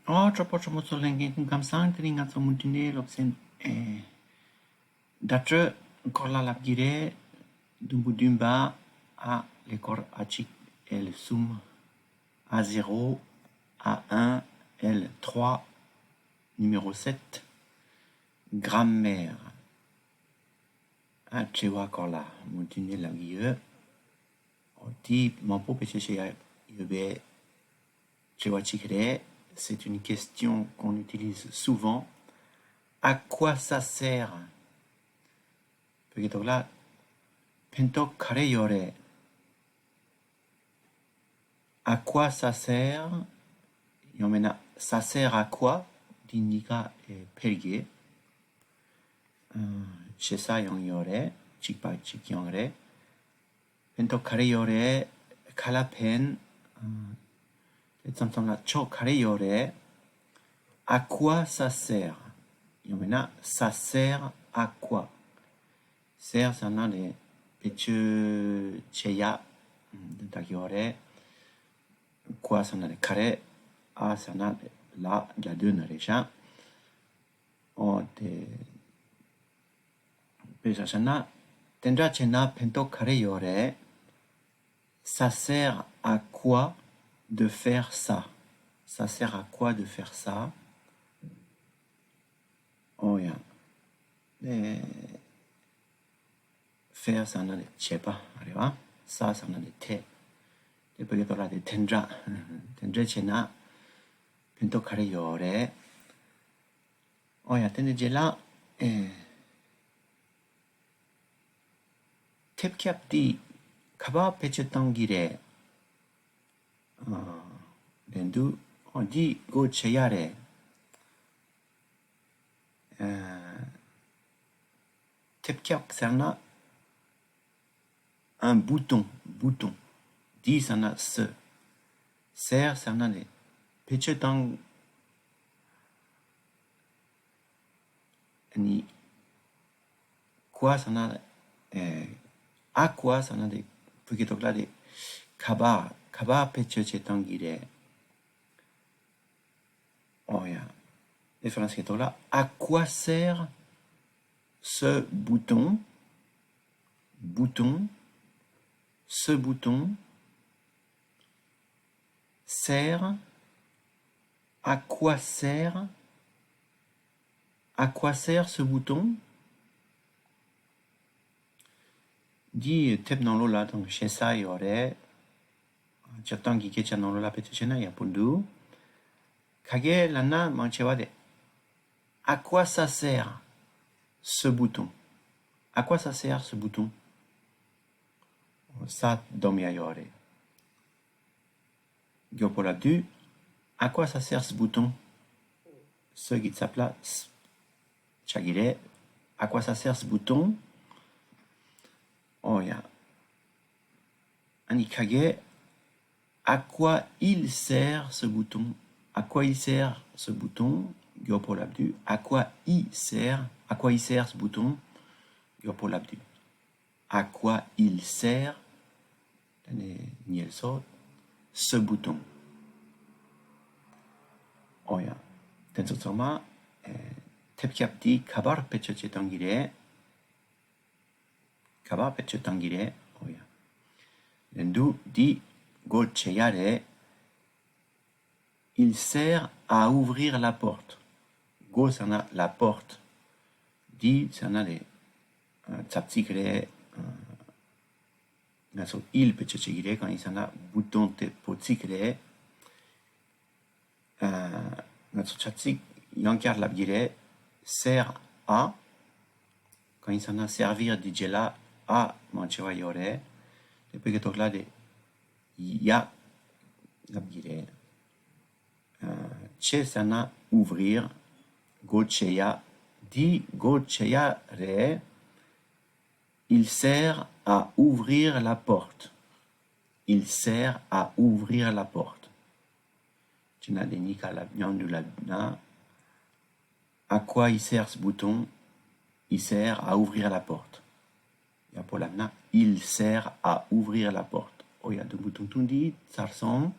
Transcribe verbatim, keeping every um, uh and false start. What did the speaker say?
ཨོ། གྲོགས་པོ་གྲོགས་མོ་ཚོ་ལྷན་རྒྱས་སྐུ་ཁམས་བཟང་། དེ་རིང་ང་ཚོ་མུ་མཐུད་ནས་སློབ་ཚན་ཨེ་བརྡ་སྤྲོད་སྐོར་ལ་ལབ་ཀྱི་རེད། དུམ་བུ་བདུན་པ། ཨ་ཀླད་ཀོར་ཨ་གཅིག་ཨེལ་གསུམ། ཨ་ཟེ་རོ། ཨ་ཨན། ཨེལ་ཐྲུ་ཨ། ནུ་མེ་རོ་སེད། གྷ་ར་མེར། ཨ་དྲི་བ་སྐོར་ལ་མུ་མཐུད་ནས་ལབ་ཀྱི་ཡོད། ཨོ། དེ་མང་པོ་བེད་སྤྱོད་བྱེད་ཡ་ཡོད་པའི་དྲི་བ་གཅིག་རེད། C'est une question qu'on utilise souvent. À quoi ça sert? བོད་སྐད་ཐོག་ལ་ཕན་ཐོགས་ག་རེ་ཡོད་རེད། À quoi ça sert? ཡང་མིན་ན་ça sert à quoi? འདི་གཉིས་ཀ་ཨེ་ཕལ་གྱི་ཨ་ཞེ་ས་ཡང་ཡོད་རེད། གཅིག་པ་གཅིག་རྐྱང་རེད། ཕན་ཐོགས་ག་རེ་ཡོད་རེད། ག་ལ་ཕན། ཨ་དེ་ཙམ་ཙམ་ལ་ཕྱོགས་ག་རེ་ཡོད་རེད། À quoi ça sert? ཡང་མིན་ན་ça sert à quoi? Sert ཟེར་ན་ལས་བེད་སྤྱོད་བྱེད་ཡ་འདི་དག་ཡོད་རེད། Quoi ཟེར་ན་ལས་ག་རེ། À ཟེར་ན་ལས་ལ་རྒྱ་སྡོད་ན་རེད་ཤག་ཨོ་དེ། དཔེ་ཆ་བཞག་ན། དེ་འདྲ་བྱས་ན་ཕན་ཐོགས་ག་རེ་ཡོད་རེད། Ça sert à quoi de faire ça? Ça sert à quoi de faire ça? ཨོ་ཡ། ཨེ། faire ཟེར་ན་ལས་བྱེད་པ་རེད་བ། Ça ཟེར་ན་ལས་དེ། དེ་བོད་སྐད་ཐོག་ལ་དེ་དེ་འདྲ། དེ་འདྲ་བྱས་ན་ཕན་ཐོགས་ག་རེ་ཡོད་རེད། ཨོ་ཡ། དེ་ནས་རྗེས་ལ་ཨེ། ཐེབས་ཁྱབ་འདི་ག་པར་བེད་སྤྱོད་གཏོང་གི་རེད། ཨ་རེད་འདུག་ཨོ་འདི་སྒོ་ཕྱེ་ཡ་རེད། ཨ་ཐེབས་ཁྱབ་ཟེར་ན། Un bouton, bouton. འདི་ཟེར་ན་སུ། sert ཟེར་ན་ནི་བེད་སྤྱོད་བཏང་། ཨ་ནི་quoi ཟེར་ན་ཨེ། à quoi ཟེར་ན་དེ་བོད་སྐད་ཐོག་ལ་དེ་ག་པར་ག་པར་བེད་སྤྱོད་བྱེད་བཏང་གི་རེད། ཨོ་ཡ། དེ་ཧྥ་རན་སི་སྐད་ཐོག་ལ། À quoi sert ce bouton? Bouton. Ce bouton sert. À quoi sert? À quoi sert ce bouton? འདི་དེབ་ནང་ལོགས་ལ་དང་ཞེ་ས་ཡོད་རེད། སྤྱིར་བཏང་གི་སྐད་ཆ་ནང་ལོགས་ལ་བེད་སྤྱོད་བྱས་ན་ཡག་པོ་འདུག་ག་གེ་ལབ་ན་མང་ཆེ་བ་དེ། À quoi ça sert ce bouton? À quoi ça sert ce bouton? ས་སྡོམ་ཡ་ཡོད་རེད། མགྱོགས་པོ་ལབ་དུས། À quoi ça sert ce bouton? སོ་གི་ཚབ་ལ་ས་ཆགས་ཀྱི་རེད། À quoi ça sert ce bouton? ཨོ་ཡ། ཨ་ནི་ཁ་གེ། À quoi il sert ce bouton? À quoi il sert ce bouton? མགྱོགས་པོ་ལབ་དུས། À quoi il sert? À quoi il sert ce bouton? མགྱོགས་པོ་ལབ་དུས། À quoi il sert? ད་ནི་ཉེར་སོ། Ce bouton. ཨོ་ཡ། དེ་ཚོ་ཚང་མ་ཨེ་ཐེབས་ཁྱབ་དེ་ག་པར་བེད་སྤྱོད་བྱེད་གཏོང་གི་རེད། ག་པར་བེད་སྤྱོད་གཏོང་གི་རེད། ཨོ་ཡ། རེད་འདུག་འདི་སྒོ་ཕྱེ་ཡ་རེད། Il sert à ouvrir la porte. སྒོ་ཟེར་ན་la porte. འདི་ཟེར་ན་རེད། ཨ་ཚབ་ཚིག་རེད། ཨ་ང་ཚོ་il བེད་སྤྱོད་བྱེད་ཀྱི་རེད། གང་ཡིན་ཟེར་ན་bouton དེ་བོད་ཚིག་རེད། ཨ་ང་ཚོ་བྱ་ཚིག་ཡང་བསྐྱར་ལབ་ཀྱི་རེད། sert à. གང་ཡིན་ཟེར་ན་servir འདི་རྗེས་ལ་à མང་ཆེ་བ་ཡོད་རེད། དེ་བོད་སྐད་ཐོག་ལ་དེ་ཡ་ལབ་ཀྱི་རེད། ཨ་ཕྱེ་ཟེར་ན་ouvrir. སྒོ་ཕྱེ་ཡ། འདི་སྒོ་ཕྱེ་ཡ་རེད། Il sert à ouvrir la porte. Il sert à ouvrir la porte. ཅི་ན་དེ་གཉིས་ཀ་ལ་མཉམ་དུ་ལབ་ན། À quoi il sert ce bouton? Il sert à ouvrir la porte. ཡག་པོ་ལབ་ན། Il sert à ouvrir la porte. ཨོ་ཡ། དུམ་བུ་ཐུང་ཐུང་འདི་ཚར་སོང་